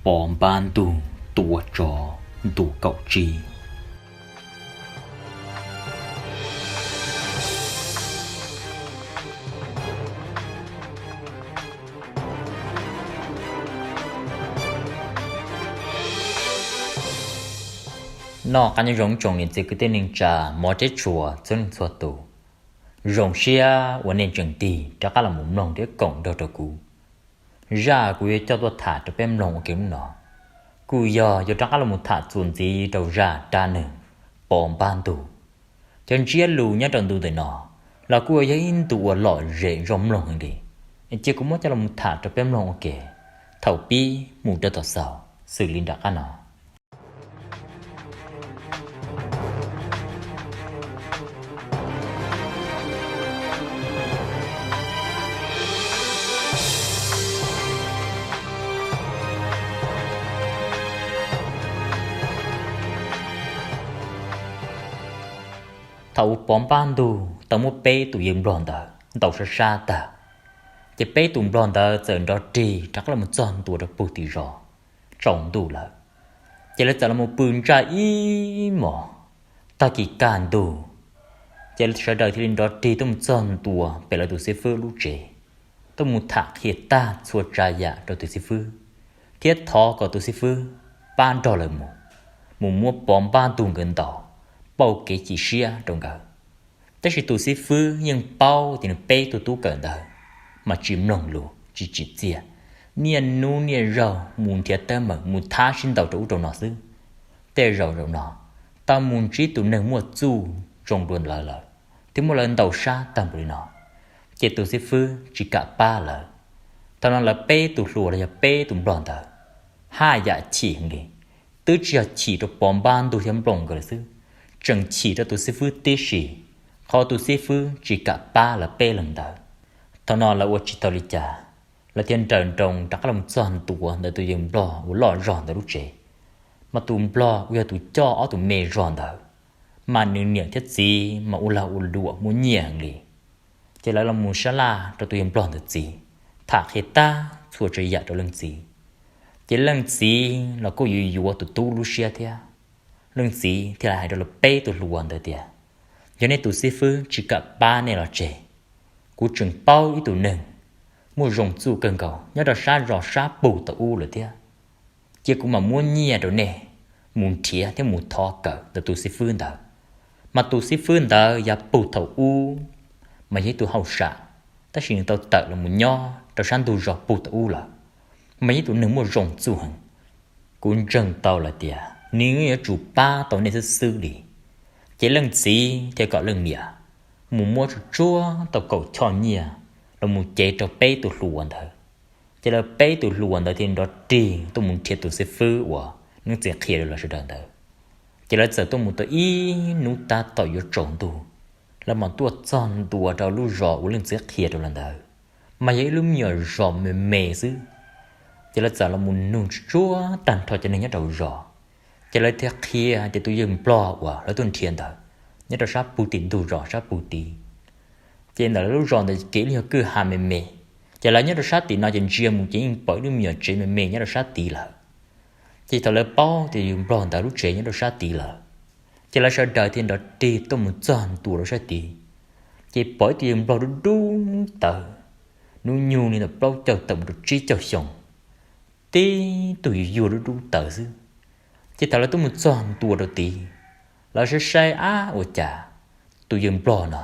Pov npab ntug tua tsov ntu kaum tsib. Noj qab nyob zoo tsoom niam txiv kwv tij neej tsa mov tshua txhua leej txhua tus. Zoo siab uas nej tseem tig rov qab los mus mloog thiab koom nrog rau kuv. Zaj kuv yuav coj tuaj tham rau peb mloog ua ke hnub no, kuj yog yuav rov qab los mus tham txuas ntxiv rau zaj dab neeg Pov npab ntug. Cov ntsiab lus nyob rau ntu ntawm no los kuj yog ib ntu uas lom zem zoj mloog heev li. Cia kuv muab coj los mus tham rau peb mloog ua ke thaum pib mus rau tom xaus xws li nram qab no. Thaum Pov npab ntug tau muab peb tus yawg nplog ntawd ntaus sab sab tag, ces peb tus nplog ntawd txawm nrov rig rov qab los txog ntua rau pug tim zos. Tsaus ntuj lawm, ces lawv txawm los pw ntsaj ib hmos. Tag kis kaj ntug, ces sawv daws thiaj li nrov rig tuaj mus txog ntua pem lawv tus xib fwb lub tsev, tuaj mus tham qhia tag txhua tsav yam rau tus xib fwb, thiab thov kom tus xib fwb pab nrog lawv mus, mus muab Pov npab ntug nkawd ntaus, pauj kev chim siab rau nkawd. Tab sis tus xib fwb yeej paub tias nws peb tug tub kawm ntawd mas tsis mloog lus tsis tsim txiaj, niaj hnub niaj zaug mus nrhiav teeb meem mus thab sib ntaus rau ub rau no xwb. Tej zaum zaum no tau mus ntsib tus neeg muaj txuj zoo dua lawv lawm, thiab muab lawv ntaus sab tag npaum li no, ces tus xib fwb tsis kam pab lawv. Thaum no lawv peb tus hluas los yog peb tus nplog ntawd haj yam chim heev li, twb tsis yog chim rau Pov npab ntug thiab nplog nkawd lawm xwb, tseem chim rau tus xib fwb tib si, qhov tus xib fwb tsis kam pab lawv peb leeg ntawd. Thaum no lawv ua tsis tau li cas, lawv thiaj nrawm nroos rov qab los txog ntua ntawm tus yawg nplog uas loj zog ntawd lub tsev. Mas tus nplog uas yog tus coj ob tug me zog ntawd, mas nws niam thiab txiv mas ua lag ua luam muaj nyiaj heev li. Ces lawv los mus sab laj rau tus yawg nplog ntawd txiv, tham qhia tag txhua tsav yam rau leej txiv. Ces leej txiv los kuj yuav yuav tus tub lub siab thiab. Leej txiv thiaj li hais rau lawv peb tus hluas ntawd tias, yog nej tus xib fwb tsis kam pab nej los tseg, kuv tseem paub ib tug neeg muaj zoo txuj kawg nkaus nyob rau sab zos sab pug tau ub lawm thiab. Cia kuv mam muab nyiaj rau nej mus nrhiav thiab mus thov kawm ntawm tus xib fwb ntawd. Mas tus xib fwb ntawd yav pug thaum ub mas yog ib tug hauj sam, tab sis nws tau tawm los mus nyob rau sab ntug zos pug tau ub lawm, mas yog ib tug neeg muaj zoo txuj heev. Kuv ntseeg tau lawm tias nws yuav tsum pab tau nej xwb xwb li. Ces leej txiv thiaj kom leej niam mus muab tsuj tsuag tau kaum choj nyiaj los mus cev rau peb tus hluas ntawd. Ces lawv peb tus hluas ntawd thiaj nrov rig tuaj mus nrhiav tus xib fwb uas leej txiv qhia rau lawv sawv daws ntawd. Ces lawv txawm tuaj mus tau ib hnub tab tom yuav tsaus ntuj, lawv mam tuaj txog ntua rau lub zos uas leej txiv qhia rau lawv ntawd, mas yog ib lub me nyuam zos me me xwb. Ces lawv txawm los mus nug tsuj tsuag tag nrho cov neeg nyob rau zos, ces lawv thiaj qhia tias tus yawg nplog uas lawv tuaj nrhiav ntawd nyob rau sab pug tim ntug zos sab pug tid. Ces ntawm lawv lub zos ntawd kev li yog kwj ha me me, ces lawv nyob rau sab tim no ces ntsia mus ces yeej pom ib lub me nyuam tsev me me nyob rau sab tid lawm. Ces thaum lawv paub tias yawg nplog ntawd lub tsev nyob rau sab tid lawm, ces lawv sawv daws thiaj nrov rig tuaj mus txog ntua rau sab tid. Ces pom ib tug yawg nplog dub dub tawv, hnub nyoog li ntawm plaub caug tawm mus rau tsib caug xyoo, tib tug yuag yuag dub dub tawv xwb. Ces thaum lawv tuaj mus txog ntua rau tid, lawv saib saib, ab, ua cas tus yawg nplog no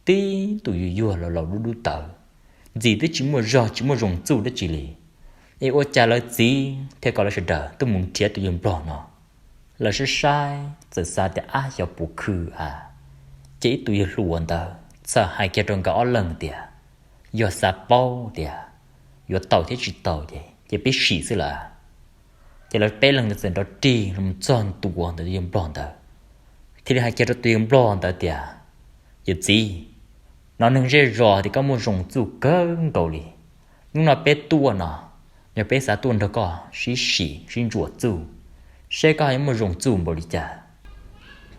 tib tug yuag yuag laus laus dub dub tawv, ntxim twb tsis muaj zog tsis muaj zoo txuj dab tsi li. Es ua cas lawv txiv thiaj kom lawv sawv daws tuaj mus nrhiav tus yawg nplog no? Lawv saib saib txawm xav tias, ab, xyov puas khw a. Ces ib tug yawg hluas ntawd txawm hais kiag rau nkawd ob leeg tias, yog xav paub tias yuav tau thiab tsis tau ces cia peb sim xwb lawm. Ces lawv peb leeg ntawd txawm nrov rig los txog ntua ntawm tus yawg nplog ntawd, thiaj li hais kiag rau tus yawg nplog ntawd tias, yawm txiv, hnov neeg zej zos tias koj muaj zoo txuj kawg nkaus li. Hnub no peb tuaj no, yog peb xav tuaj nrog koj sib sim sib ntsuam txuj, seb koj yuav muaj zoo txuj npaum li cas.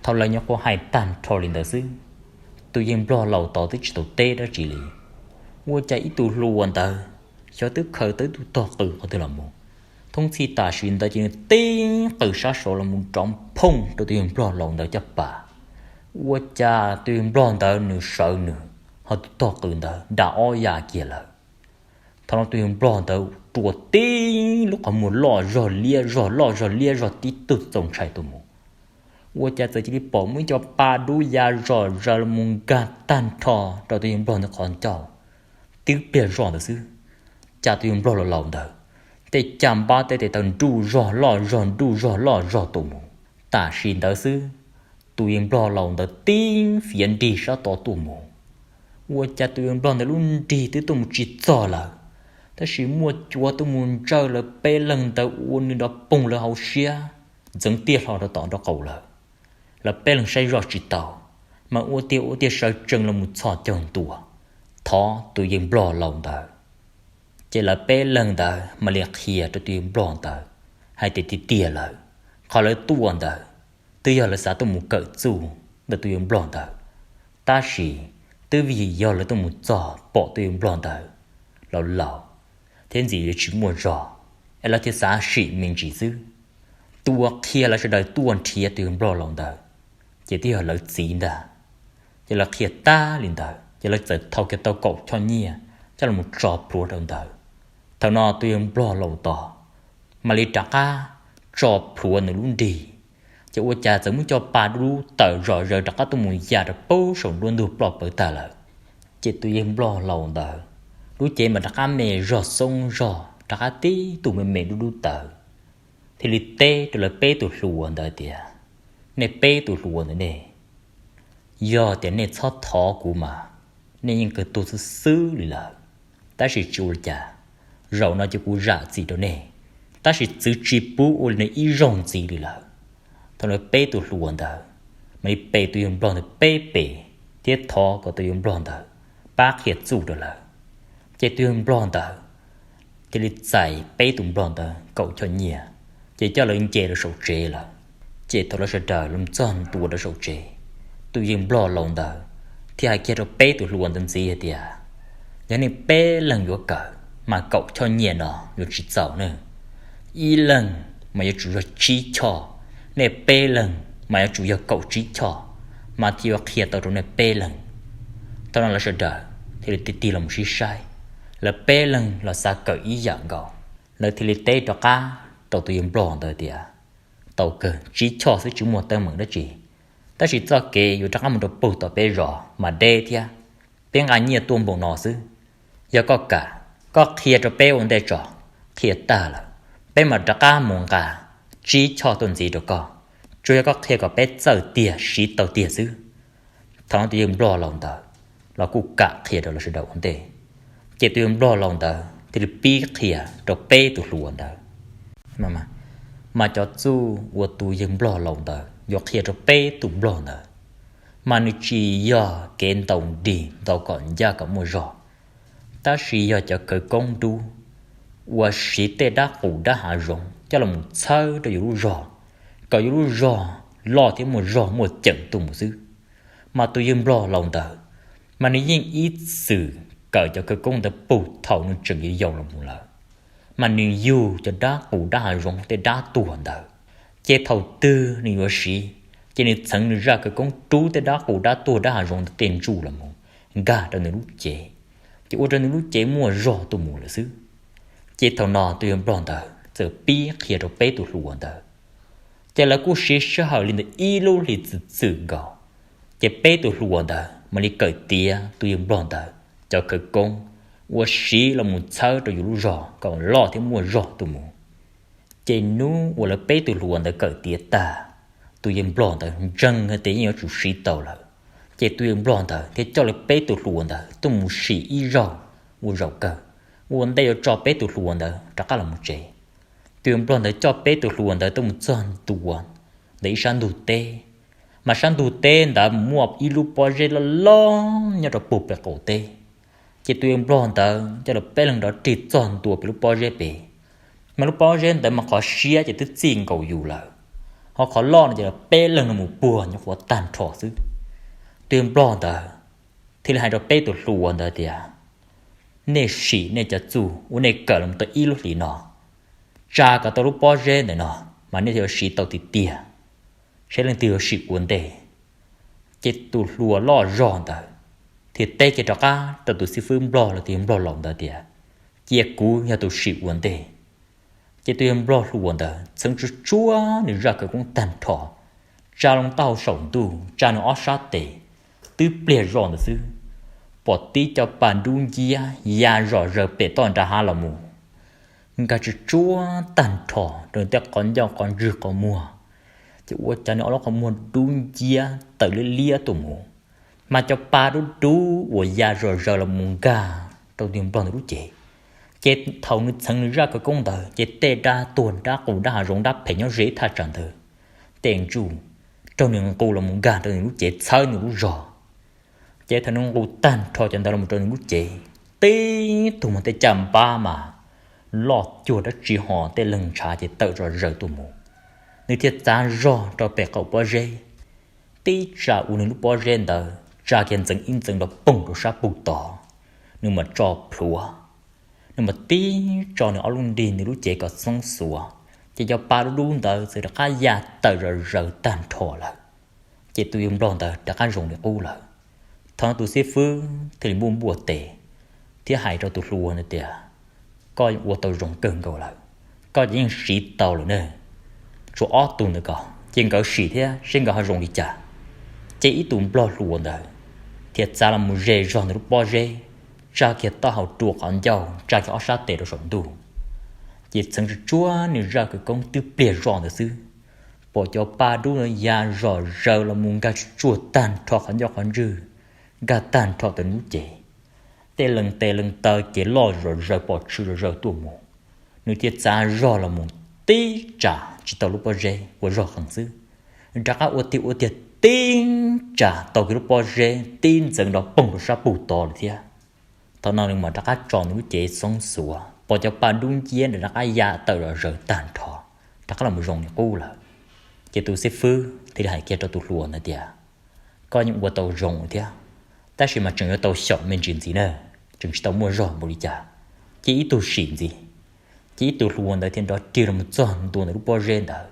Thaum lawv nyuam qhuav hais tag nrho li ntawd xwb, tus yawg nplog laus tod twb tsis tau teb dab tsi li. Ua cas ib tug hluas ntawd xyov twb khaws tau ib tug tog qws qhov twg los mus, Thoob txhij tam sim ntawd ces nws tib qws sab saud los mus rov phooj rau tus yawg nplog laus ntawd caj pas. Ua cas tus yawg nplog ntawd nws sawv nws, ho tus tog qws ntawd da ob ya kiag lawm. Thaum no tus yawg nplog ntawd rua tib lub qhov muag loj zog liab zog loj zog liab zog tib tug txaus ntshai tuaj mus. Ua cas txawm cia li pom muaj ib co pa dub ya zom zaws los mus nkag tag nrho rau tus yawg nplog ntawd qhov ncauj. Tib pliag zoj ntawd xwb, cas tus yawg nplog laus laus ntawd tej caj npab teb tes taw nruj zog loj zog nruj zog loj zog tuaj mus. Tam sim ntawd xwb, tus yawg nplog laus ntawd tib fiav nrig sab tod tuaj mus. Ua cas tus yawg nplog ntawd lub nrig twb tuaj mus tsis txog lawm, tab sis muaj cua tuaj mus ntsawj lawv peb leeg ntawd ua nws nrov poog lawv hauv siab, ntxeev tiaj hlo rau tom nraub qaum lawm. Lawv peb leeg saib zoj tsis tau, mas ua tiag ua tiag sawv tsees los mus txhos caug ntua thov tus yawg nplog laus ntawd. Ces lawv peb leeg ntawd mam li qhia rau tus yawg nplog ntawd hais tias tiag tiag lawm, qhov lawv tuaj ntawd twb yog lawv xav tuaj mus kawm txuj ntawm tus yawg nplog ntawd, tab sis twb vim yog lawv tuaj mus txog pom tus yawg nplog ntawd laus laus thiab ntxim yuav tsis muaj zog, es lawv thiaj xav sim me ntsis xwb. Tus uas qhia lawv sawv daws tuaj nrhiav tus yawg nplog laus ntawd ces twb yog lawv txiv ntag. Ces lawv qhia tag li ntawd ces lawv txawm thau kiag tau kaum choj nyiaj coj los tso plhuav rau ntawd. Thaum no tus yawg nplog laus tos mam li rov qab tso plhuav nws lub nrig, ces ua cas txawm muaj cov pa dub dub tawm zom zaws rov qab tuaj mus ya rau pem saum nruab ntug ploj pawv tag lawm. Ces tus yawg nplog laus ntawd lub cev mas rov qab me zog xoob zog rov qab tib tug me me dub dub tawv, thiaj li teb rau lawv peb tus hluas ntawd tias, nej peb tus hluas ntawd nej, yog tias nej txhob thov kuv mas nej yeej kawg tuag xwb xwb li lawm. Tab sis tsis ua li cas, zaum no ces kuv zam txim rau nej, tab sis txwv tsis pub ua li no ib zaug ntxiv li lawm. Thaum lawv peb tus hluas ntawd mam li pe tus yawg nplog ntawd peb pem thiab thov kom tus yawg nplog ntawd pab qhia txuj rau lawv. Ces tus yawg nplog ntawd thiaj li txais peb tus nplog ntawd kaum choj nyiaj, ces coj lawv nce rau saum tsev lawm. Ces thaum lawv sawv daws los txog ntua rau saum tsev, tus yawg nplog laus ntawd thiaj hais kiag rau peb tus hluas ntawd ntxiv hais tias, yog nej peb leeg yuav kawm mas kaum choj nyiaj no yuav tsis txaus ne. Ib leeg mas yuav tsum yog tsib choj, nej peb leeg mas yuav tsum yog kaum tsib choj, mas thiaj yuav qhia tau rau nej peb leeg. Thaum no lawv sawv daws thiaj li tig tig los sib saib, lawv peb leeg los xav kawm ib yam nkaus. Lawv thiaj li teb rov qab rau tus yawg nplog ntawd tias, tau kawg, tsib choj xwb tsis muaj teeb meem dab tsi, tab sis txoj kev yuav rov qab mus rau puag tom peb zos mas deb thiab, peb nqa nyiaj tuaj npaum no xwb. Yog koj kam, koj qhia rau peb ua ntej tso. Qhia tag lawm, peb mam rov qab mus nqa tsib choj tuaj ntxiv rau koj, tsuas yog koj qhia kom peb txawj tiag siv tau tiag xwb. Thaum no tus yawg nplog laus ntawd los kuj kam qhia rau lawv sawv daws ua ntej, ces tus yawg nplog laus ntawd thiaj li pib qhia rau peb tus hluas ntawd. Mas cov txuj uas tus yawg nplog laus ntawd yuav qhia rau peb tus nplog ntawd, mas nws tsis yog kev ntaus nrig ntaus kom ncaj kom muaj zog, tab sis yog cov khawv koob dub uas siv tej dab qus dab hav zoov coj los txhawb rau yus lub zog, kom yus lub zog loj thiab muaj zog muaj ceem tuaj mus xwb. Mas tus yawg nplog laus ntawd, mas nws yeej ib txwm kawm cov khawv koob ntawd puag thaum nws tseem yau yau los mus lawm. Mas nws yug cov dab qus dab hav zoov tej dab tuag ntawd, ces thaum twg nws yuav siv, ces nws txheev nws zaj khawv koob rub tej dab qus dab tuag dab hav zoov ntawd tej ntsuj los mus nkag rau nws lub cev, ces ua rau nws lub cev muaj zog tuaj mus lawm xwb. Ces thaum no tus yawg nplog ntawd txawm pib qhia rau peb tus hluas ntawd. Ces lawv kuj siv sij hawm li ntawd ib lub hlis txwm txwm nkaus, ces peb tus hluas ntawd mam li kawm tiav tus yawg nplog ntawd cov khawv koob uas siv los mus txhawb rau yus lub zog kom loj thiab muaj zog tuaj mus. Ces hnub uas lawv peb tus hluas ntawd kawm tiav tag, tus yawg nplog ntawd ntseeg tias yeej yuav tsum siv tau lawm, ces tus yawg nplog ntawd thiaj coj lawv peb tus hluas ntawd tuaj mus sim ib zaug ua zaum kawg, ua ntej yuav tso peb tus hluas ntawd rov qab los mus tsev. Tus yawg nplog ntawd coj peb tus hluas ntawd tuaj mus txog ntua ntawm ib sab ntug teb, mas sab ntug teb ntawd muaj ib lub pob zeb loj loj nyob rau puag pem qaum teb. Ces tus yawg nplog ntawd coj lawv peb leeg rov rig txog ntua pem lub pob zeb pem, mas lub pob zeb ntawd mas qhov siab ces twb txij nkaus yus lawm, ho qhov loj no ces lawv peb leeg no mus puag nyuam qhuav tag nrho xwb. Tus yawg nplog ntawd thiaj li hais rau peb tus hluas ntawd tias, nej sim nej cov txuj uas nej kawm los tau ib lub hlis no, tsa kom tau lub pob zeb ntawm no, mas nej thiaj yuav siv tau tiag tiag, saib leej twg yuav sim ua ntej. Ces tus hluas loj zog ntawd thiaj teb kiag rov qab rau tus xib fwb nplog los tus yawg nplog laus ntawd tias, cia kuv yog tus sim ua ntej. Ces tus yawg nplog hluas ntawd txheev tsuj tsuab nws zaj khawv koob tag nrho, tsa loo taub hau saum ntuj, tsa nws ob sab tes, twb pliag zoj ntawd xwb, pom tib co pa dub nciab ya zom zaws pem toj nram hav los mus, nkag tsuj tsuab tag nrho rau nws tej qhov ncauj qhov ntswg qhov muag. Ces ua cas nws ob lub qhov muag dub nciab tawm liab liab tuaj mus, mas cov pa dub dub uas ya zom zaws los mus nkag rau tus yawg nplog ntawd lub cev. Ces thaum nws txheev nws zaj khawv koob ntawd ces tej dab tuag dab qus dab hav zoov dab phem nyob ze thaj tsam ntawd, tej ntsuj raug nws nqus los mus nkag rau nws lub cev txhawb nws lub zog. Ces thaum nws nqus tag nrho cov ntawd los rau nws lub cev, tib tug mas tej caj npab mas loj cuag dab tsi ho tej leeg ntshav ces tawm zom zaws tuaj mus. Nws thiaj txav zog rau pem qaum pob zeb, tib tsa ua nws lub pob zeb ntawd tsa kiag ntxeev ib ntxeev nrov poog rau sab pug tod. Nws mam tso plhuav, nws mam tib tso nws ob lub nrig nws lub cev kom xoob xuav, ces cov pa dub dub ntawd txawm rov qab ya tawm zom zaws tag nrho lawm. Ces tus yawg nplog ntawd rov qab zoo li qub lawm. Thaum no tus xib fwb thiaj li npuaj npuaj tes thiab hais rau tus hluas ntawd tias, koj ua tau zoo kawg nkaus lawm, koj yeej siv tau lawm na. Tshuav ob tug ntawd ko, ces nkawd sim thiab seb nkawd ho zoo li cas. Ces ib tus nplog hluas ntawd thiaj txav los mus ze zog ntawm lub pob zeb, tsa kiag taub hau rua qhov ncauj, tsa kiag ob sab tes rau saum ntuj. Ces txheev tsuj tsuab nws zaj khawv koob twb pliag zoj ntawd xwb, pom cov pa dub ntawd ya zom zaws los mus nkag tsuj tsuag tag nrho qhov ncauj qhov ntswg, nkag tag nrho ntawm nws lub cev. Tej leeg tes leeg taw ces loj zom zaws pom tshwm zom zaws tuaj mus. Nws thiaj txav zog los mus tib tsa tsis tau lub pob zeb, ua zog qees xwb. Nws rov qab ua tiag ua tiag tib tsa tau kiag lub pob zeb tib ntxeev nrov poog rau sab pug tod lawm thiab. Thaum no nws mam rov qab tso nws lub cev xoob xuav, pom cov pa dub nciab ntawd rov qab ya tawm zom zaws tag nrho, rov qab los mus zoo li qub lawm. Ces tus xib fwb thiaj li hais kiag rau tus hluas ntawd tias, koj yeej ua tau zoo thiab, tab sis mas tseem yuav tau xyaum me ntsis ntxiv na, tseem tsis tau muaj zog npaum li cas, cia ib tug sim ntxiv. Ces ib tug hluas ntawd thiaj nrov rig los mus txog ntua ntawm lub pob zeb ntawd,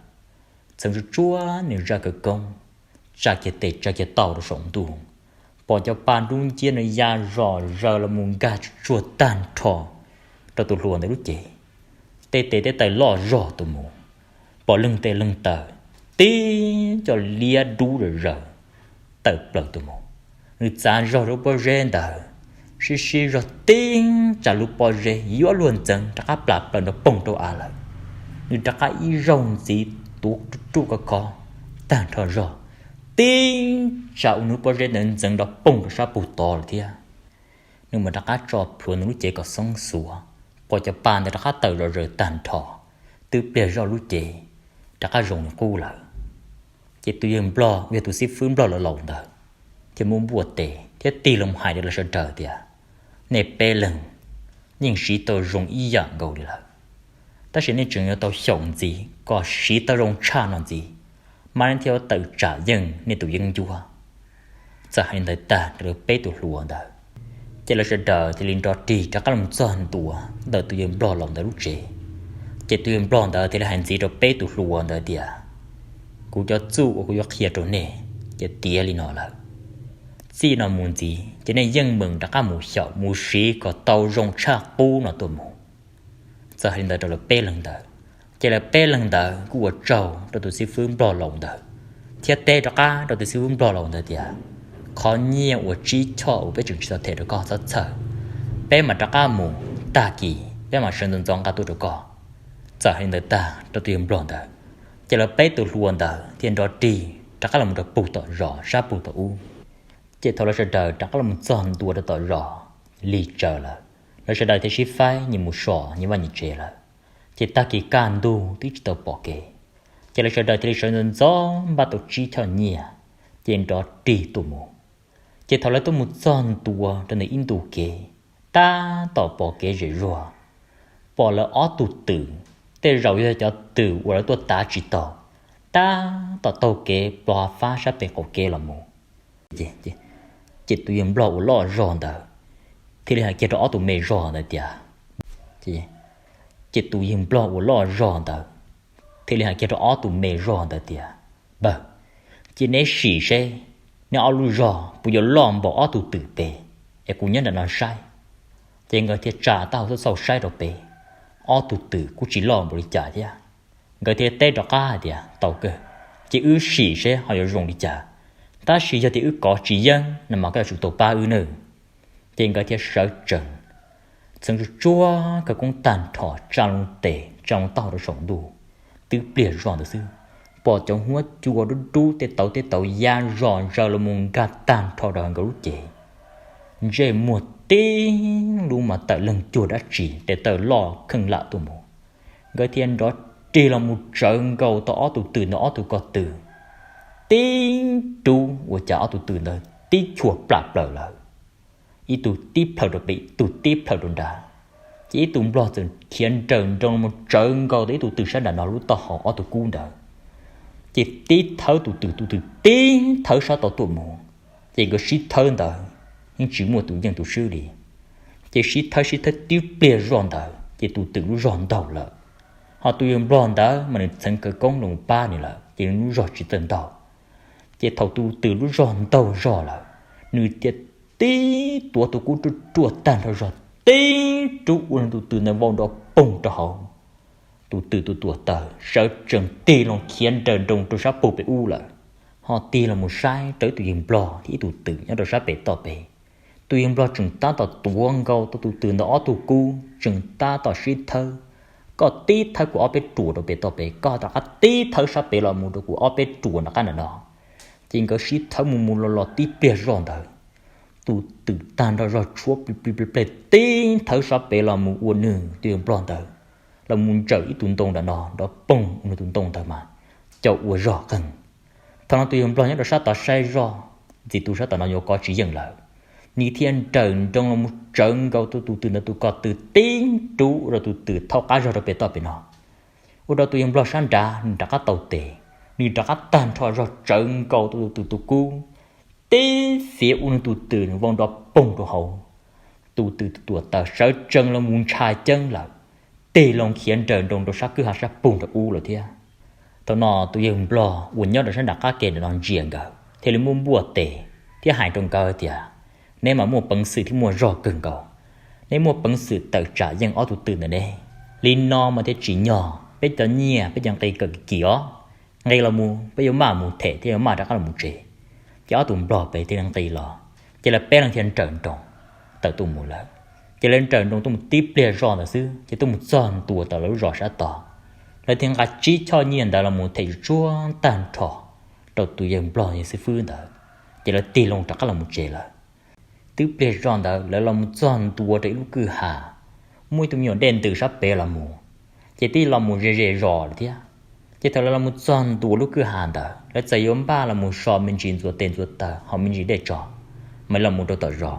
txheev tsuj tsuab nws zaj khawv koob, tsa kiag tes tsa kiag taub hau rau saum ntuj, pom cov pa dub nciab ntawd ya zom zaws los mus nkag tsuj tsuag tag nrho rau tus hluas ntawd lub cev. Tej tes tej taw loj zog tuaj mus, pom leeg tes leeg taw tib co liab dub zom zaws tawm plaws tuaj mus. Nws txav zog rau lub pob zeb ntawd, sib sib zog tib tsa lub pob zeb yuav luag ntxeev rov qab plas plaws nrov poog rau av lawm. Nws rov qab ib zaug ntxiv tuav ruj ruj khov khov tag nrho zog, tib tsa ua nws lub pob zeb ntawd ntxeev nrov poog rau sab pug tod lawm thiab. Nws mam rov qab tso plhuav nws lub cev kom xoob xuav, pom cov pa ntawd rov qab tawm zom zaws tag nrho, twb pliag zoj lub cev rov qab zoo li qub lawm. Ces tus yawg nplog uas yog tus xib fwb nplog laus laus ntawd thiaj muab npuaj tes thiab tig los hais rau lawv sawv daws tias, nej peb leeg yeej siv tau zoo ib yam nkaus li lawm, tab sis nej tseem yuav tau xyaum ntxiv kom siv tau zoo tshaj no ntxiv, mas nej thiaj yuav tawm tsam yeej nej tus yeeb ncuab. Txawm hais li ntawd tag rau lawv peb tus hluas ntawd, ces lawv sawv daws thiaj li nrov rig rov qab los txog ntua ntawm tus yawg nplog laus ntawd lub tsev. Ces tus yawg nplog ntawd thiaj li hais ntxiv rau peb tus hluas ntawd tias, kuv cov txuj uas kuv yuav qhia rau nej ces tiav li no lawm. Txij no mus ntxiv ces nej yeej meem rov qab mus xyaum mus siv kom tau zoo tshaj qub no tuaj mus. Txawm hais li ntawd rau lawv peb leeg ntawd, ces lawv peb leeg ntawd kuj ua tsaug rau tus xib fwb nplog laus ntawd, thiab teb rov qab rau tus xib fwb nplog laus ntawd tias, qhov nyiaj uas tsib choj uas peb tseem tsis tau them rau koj txhob txhawj, peb mam rov qab mus, tag kis peb mam sawv ntxov ntxov nqa tuaj rau koj. Txawm hais li ntawd tag rau tus yawg nplog ntawd, ces lawv peb tus hluas ntawd thiaj nrov rig rov qab los mus rau pug tom zos sab pug tom ub. Ces thaum lawv sawv daws rov qab los txog ntua rau tom zos lig tsaws lawm, lawv sawv daws thiaj sib faib nyias mus so nyias vaj nyias tsev lawm. Ces tag kis kaj ntug twb tsis tau pom kev, ces lawv sawv daws thiaj li sawv ntxov ntxov npaj tau tsib choj nyiaj, ces nrov rig tuaj mus. Ces thaum lawv tuaj mus txog ntua rau ntawm ib ntu kev, tab tom pom kev zem zuag, pom lawv ob tug twm, tej zaum yog cov twm uas lawv tuaj tav tsis taug, tab tom taug kev plob fab sab pem qaum kev los mus. Ces tus yawg nplog uas loj zog ntawd thiaj li hais kiag rau ob tug me zog ntawd tias, Ces tus yawg nplog uas loj zog ntawd thiaj li hais kiag rau ob tug me zog ntawd tias, Npawg, cia neb sim seb neb ob lub zog puas yuav loj npaum ob tug twm pem, es kuv nyob nram no saib. Ces nkawd thiaj tsa taub hau xauj xauj saib rau pem, ob tug twm kuj tsis loj npaum li cas thiab. Nkawd thiaj teb rov qab hais tias, Tau kawg, cia wb sim seb ho yuav zoo li cas, tab sis yog tias wb kov tsis yeeb no mas koj yuav tsum tau pab wb nawb. Ces nkawd thiaj sawv tsees, txheev tsuag tsuag khawv koob tag nrho, tsa loo tes tsa loo taub hau rau saum ntuj. Twb pliag zog ntawd xwb, pom cov huab cua dub dub tej tauv tej tauv ya zom zaws los mus nkag tag nrho rau nkawd lub cev, ntsej muag tib lub mas tawm leeg cuag dab tsi tes taw loj kheej lawm tuaj mus. Nkawd thiaj nrov rig los mus tsawv nkaus tau ob tug twm ntawd ob tug ko tw, tib rub ua cas ob tug twm ntawd tib chua plam plaws lawm, ib tug tib plhaw rau pem ib tug tib plhaw rau nrad. Ces ib tug nplog txawm khiav nrawm nroos los mus tsawv nkaus tau ib tug twm sab nram no lub taub hau ob tug kub ntawd, ces tib thawb tus twm, tus twm tib thawb sab tod tuaj mus. Ces nkawd sib thawb ntawd yeej tsis muaj tus yeej tus swb li. Ces sib thawb sib thawb tib pliag zog ntawd ces tus twm lub zog ntaug lawm, ho tus yawg nplog ntawd mas nws txheev khawv koob los pab nws lawm ces nws lub zog tsis txawj ntaug. Ces thaum tus twm lub zog ntaug zog lawm, nws thiaj tib tuav tus kub ruaj ruaj tag nrho zog tib rub ua nws tus twm ntawd vau nrov poog rau hauv. Tus twm tus tuam taws sawv tsees tig loo khiav nrawm nroos rau sab pug pem ub lawm, ho tig los mus saib rau ib tug yawg nplog thiab ib tug twm nyob rau sab pem toj pem. Tus yawg nplog tseem tab tom tuav nkaus tau tus twm ntawd ob tug kub tseem tab tom sib thawb, koj tib thawb kuv ob peb ruam rau pem toj pem, koj rov qab tib thawb sab pem los mus rau kuv ob peb ruam nram qab nram no. Ces nkawd sib thawb mus mus los los tib pliag zog ntawd, tus twm tag nrho zog tshuab plig plig plig plig tib thawb sab pem los mus ua nws tus yawg nplog ntawd los mus ntsawm ib tug ntoo nram no nrov poog ua nws tus ntoo ntawd mas caum ua zog qeeg. Thaum no tus yawg nplog nyob rau sab tod saib zoj, ntxim tus sab tom no yuav kov tsis yeej lawm, nws thiaj nrawm nroos los mus tsawv nkaus tus twm ntawd tus ko tw tib rub ua rau tus twm thaub qab zog rau pem toj pem no. Ua rau tus yawg nplog sab nrad nws rov qab tau tes, nws rov qab tag nrho zog tsawv nkaus tus twm tus kub, tib fiav ua nws tus twm vau nrov poog rau hauv. Tus twm tus tuam taws sawv tsees los mus ntshai ceeb lawm, tig loo khiav nrawm nroos rau sab kwj ha sab pug nram ub lawm thiab. Thaum no tus yawg nplog uas nyob rau sab nram qab ke nram no ntsia nkawd thiaj li muab npuaj tes thiab hais rau nkawd tias, Neb mas muaj peev xwm thiab muaj zog kawg nkaus, neb muaj peev xwm tawm tsam yeej ob tug twm ntawm neb. Li no mas thiaj tsim nyog peb cov nyiaj peb cov nqi kawm kim os. Nqis los mus, peb yuav maj mus them thiab yuav maj rov qab los mus tsev. Ces ob tug nplog pem thiaj li nqis los, ces lawv peb leeg thiaj nrawm nroos tawm tuaj mus lawm. Ces lawv nrawm nroos tuaj mus tib pliag zog ntawd xwb ces tuaj mus txog ntua tau lawv lub zos sab tod. Lawv thiaj nqa tsib choj nyiaj ntawd los mus them tsuag tag nrho rau tus yawg nplog yawg xib fwb ntawd, ces lawv tig loo rov qab los mus tsev lawm. Twb pliag zog ntawd lawv los mus txog ntua rau ib lub kwj ha, muaj ib tug me nyuam dej ntws sab pem los mus, ces twb los mus ze ze zos lawm thiab. Ces thaum lawv los mus txog ntua lub kwj ha ntawd, lawv txawm yuav npaj los mus so me ntsis ntxuav tes ntxuav taw hau me ntsis dej tso, mas los mus rau tom zos,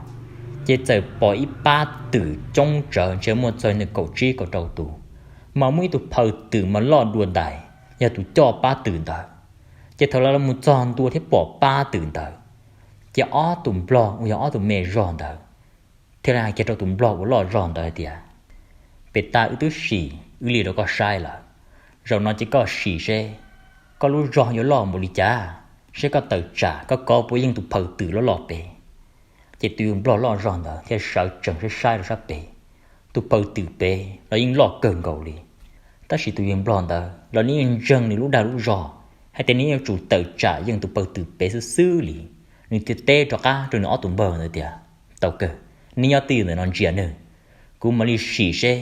ces txawm pom ib pab twm coob tsawv ntshe muaj txog nees nkaum tsib kaum rau tus, mas muaj ib tug phaw twm mas loj dua ntais yog tus coj pab twm ntawd. Ces thaum lawv los mus txog ntua thiab pom pab twm ntawd, ces ob tug nplog uas yog ob tug me zog ntawd thiaj li hais kiag rau tus nplog uas loj zog ntawd hais tias, Pem tas wb twb sim wb li rau koj saib lawm, zaum no ces koj sim seb koj lub zog yuav loj npaum li cas, seb koj tawm tsam koj kov puas yeej tus phaw twm loj loj pem. Ces tus yawg nplog loj zog ntawd thiaj sawv tsees saib saib rau sab pem, tus phaw twm pem los yeej loj kawg nkaus li. Tab sis tus yawg nplog ntawd los nws yeej ntseeg nws lub dag lub zog hais tias nws yuav tsum tawm tsam yeej tus phaw twm pem xwb xwb li. Nws thiaj teb rov qab rau nws ob tug npawg ntawd tias, Tau kawg, neb nyob twj ywm ntawm no ntsia nawb, kuv mam li sim seb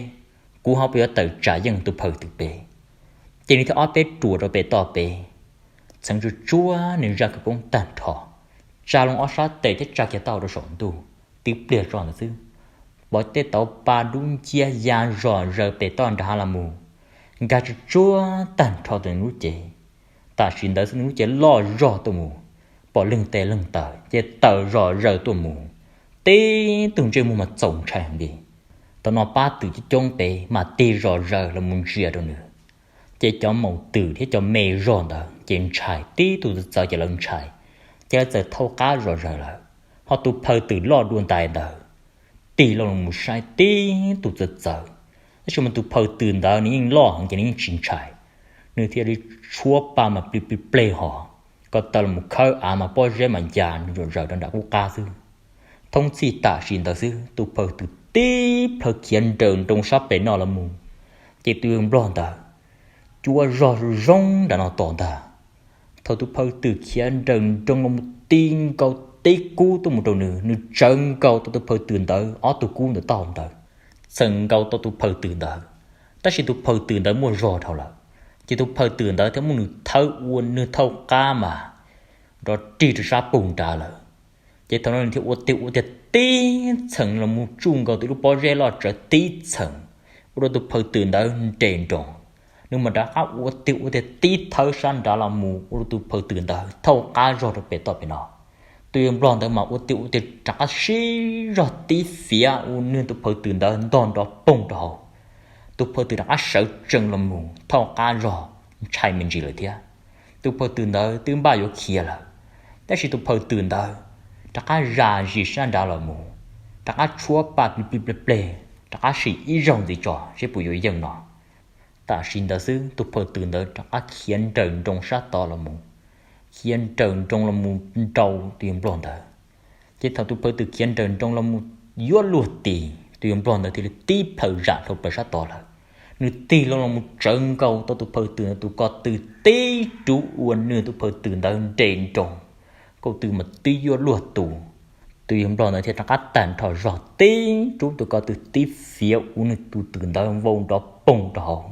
kuv ho puas yuav tawm tsam yeej tus phaw twm pem. Ces nws thiaj ob peb ruam rau pem toj pem, txheev tsuag tsuag nws zaj khawv koob tag nrho, tsa loo ob sab tes thiab tsa kiag taub hau rau saum ntuj. Twb pliag zog ntawd xwb, pom tej tauv pa dub nciab ya zom zaws pem toj nram hav los mus, nkag tsuag tsuag tag nrho rau nws lub cev. Tam sim ntawd xwb nws lub cev loj zog tuaj mus, pom leeg tes leeg taw ces taws zom zaws tuaj mus, tib tug ntsej muag mas txaus ntshai heev li. Thaum no pab twm coob coob pem mas tig zom zaws los mus ntsia rau nws. Ces cov maum twm thiab cov me zog ntawd ces ntshai, tib tug txawv txawv ces lawv ntshai, ces lawv txawm thaub qab zom zaws lawm. Ho tus phaw twm loj dua ntais ntawd tig loo los mus saib tib tug txawv txawv, Tab sis mas tus phaw twm ntawd nws yeej loj heev ces nws yeej tsis ntshai. Nws thiaj li tshuab pa mas plig plig pleg hos, ko taw los mus khawb av mas pob zeb mas ncas zom zaws rau nram qub qab xwb. Thoob txhij tam sim ntawd xwb tus phaw twm tib plhaw khiav nrawm nroos sab pem no los mus, ces tus yawg nplog ntawd cuab zog zoo zoo nram no tos ntag. Thaum tus phaw twm khiav nrawm nroos los mus ti nkaus tib kub tuaj mus rau nws, nws tsawv nkaus tau tus phaw twm ntawd ob tug kub ntawm taub hau ntawd, txheem nkaus tau tus phaw twm ntawd. Tab sis tus phaw twm ntawd muaj zog dhau lawm, ces tus phaw twm ntawd thiaj muab nws thawb ua nwg thaub qab mas nrov rig rau sab pug nrad lawm. Ces thaum no nws thiaj ua tig ua tiag tib txheem los mus tsuj nkaus tus lub pob zeb loj tsawv tib txheem, ua rau tus phaw twm ntawd nres nroos. Nws mas rov qab ua tig ua tiag tib thawb sab nrad los mus ua rau tus phaw twm ntawd thaub qab zog rau pem toj pem no. Tus yawg nplog ntawd mas ua tig ua tiag rov qab sib zog tib fiav ua nwg tus phaw twm ntawd ntog nrov poog rau hauv. Tus phaw twm rov qab sawv tsees los mus thaub qab zog ntshai me ntsis lawm thiab. Tus phaw twm ntawd twb npaj yuav khiav lawm, tab sis tus phaw twm ntawd rov qab zam zis sab nrad los mus, rov qab tshuab pa plig plig pleg pleg, rov qab sim ib zaug ntxiv tso seb puas yuav yeej no. Tam sim ntawd xwb tus phaw twm ntawd rov qab khiav nrawm nroos sab tod los mus, khiav nrawm nroos los mus nrau tus yawg nplog ntawd. Ces thaum tus phaw twm khiav nrawm nroos los mus yuav luag tis, tus yawg nplog ntawd thiaj li tib plhaw zam dhau plaws sab tod lawm. Nws tig loo los mus tsawv nkaus tau tus phaw twm ntawd tus ko tw tib rub ua nwg tus phaw twm ntawd nres nroos, ko tw mas tib yuav luag tus. Tus yawg nplog ntawd thiaj rov qab tag nrho zog tib rub tus ko tw tib fiav ua nwg tus twm ntawd vau nrov poog rau hauv.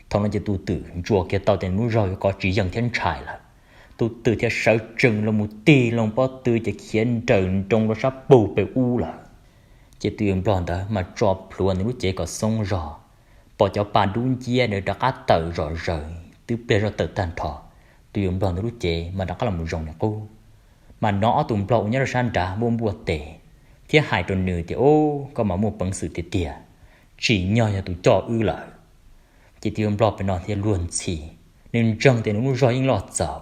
Thaum no ces tus twm ntsuas kiag tau tias nws lub zog yuav kov tsis yeej thiab ntshai lawm. Tus twm thiaj sawv tsees los mus tig loo pob tw ces khiav nrawm nroos rau sab pug pem ub lawm. Ces tus yawg nplog ntawd mas tso plhuav nws lub cev kom xoob zog, pom cov pa dub nciab ntawd rov qab tawm zom zaws twb pliag zog tawm tag nrho. Tus yawg nplog ntawd lub cev mas rov qab los mus zoo li qub. Mas hnov ob tug nplog uas nyob rau sab nrad npuaj npuaj tes thiab hais rau nws tias, Ub, koj mas muaj peev xwm tiag tiag, tsim nyog yog tus coj wb lawm. Ces tus yawg nplog pem no thiaj luag ntxhi, nws ntseeg tias nws lub zog yeej loj txaus,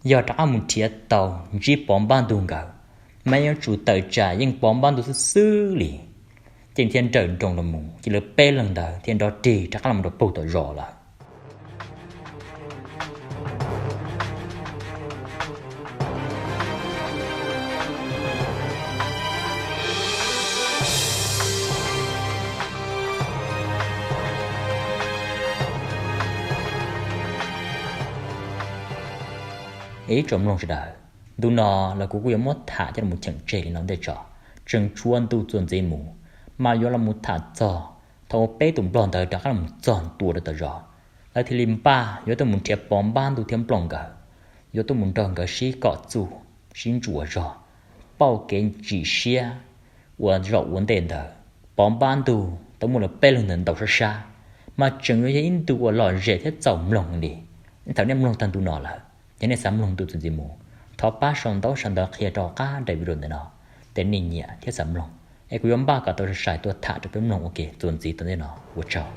yog rov qab mus nrhiav tau ntsib Pov Npab Ntug nkawd, mas yuav tsum tawm tsam yeej Pov Npab Ntug xwb xwb li. Ces thiaj nrawm nroos los mus, ces lawv peb leeg ntawd thiaj nrov rig rov qab los rau pug tom zos lawm. Ib tsoom mloog sawv daws, ntu no los kuv kuj yuav muab tham coj los cheem tseg li no ntej tso. Tseem tshuav ntu txuas ntxiv mus, mas yuav los mus tham txog thaum uas peb tus nplog ntawd rov qab los txog ntua rau tom zos, lawv thiaj li npaj yuav tuaj mus nrhiav Pov Npab Ntug thiab Nplooj nkawd, yuav tuaj mus nrog nkawd sib kom txuj, sib ntsuas zog, pauj kev tsim siab. Ua zaum ua ntej ntawd, Pov Npab Ntug tau muaj lawv peb leeg ntawd ntaus sab sab, mas tseem yuav yog ib ntu uas lom zem thiab txaus mloog li. Thaum nej mloog tag ntu no lawm, yog nej xav mloog ntu txuas ntxiv mus, thov pab sau ntaub sau ntawv qhia rau qab daim video ntawm no tias nej nyiam thiab xav mloog, es kuv yuav npaj kom tau sai sai tuaj tham rau peb mloog ua ke txuas ntxiv tom ntej no. Ua tsaug.